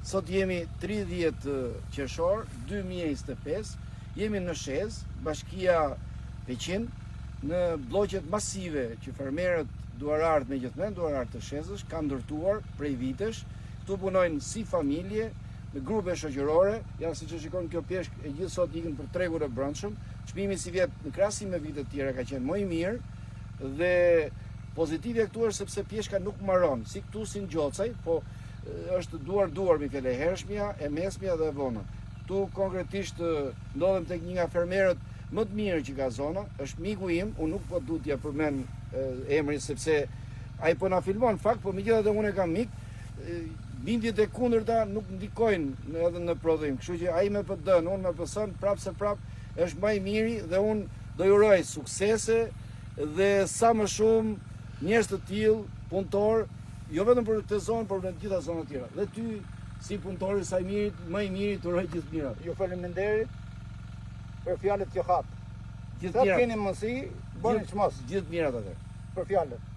Sot jemi 30 qershor 2025, jemi në Shezë, bashkia Peqin, në blloqet masive që fermerët duarartë me gjithë duarartë të Shezës kanë ndërtuar prej vitesh. Këtu punojnë si familje, në grupe shoqërore, janë siç e shikon kjo pjeshkë e gjithë sot ikën për tregun e brendshëm. Çmimi sivjet në krahasim me vitet tjera ka qenë më i mirë dhe pozitivja këtu është sepse pjeshka nuk mbaron, si këtu si në Gjocaj, po është duar duar me fjalë e hershmja, e mesmja dhe e vona. Këtu konkretisht ndodhem tek një nga fermerët më të mirë që ka zona, është miku im, unë nuk po du t'ja përmend emrin sepse ai po na filmon në fakt, po megjithatë unë e kam mik, bindjet e kundërta nuk ndikojnë edhe në prodhim. Kështu që ai me PD-n, unë me PS-n, prapë se prapë është më i miri dhe unë do ju uroj suksese dhe sa më shumë njerëz të tillë, punëtor, jo vetëm për këtë zonë, por në të gjitha zonat tjera. Dhe ty si punëtori i Sajmirit, më i miri, të uroj gjithë mirat. Ju faleminderit për fjalët që thatë. Gjithë Sa mirat. keni mundësi, bëni çmos Gjithë mirat atë. për fjalët.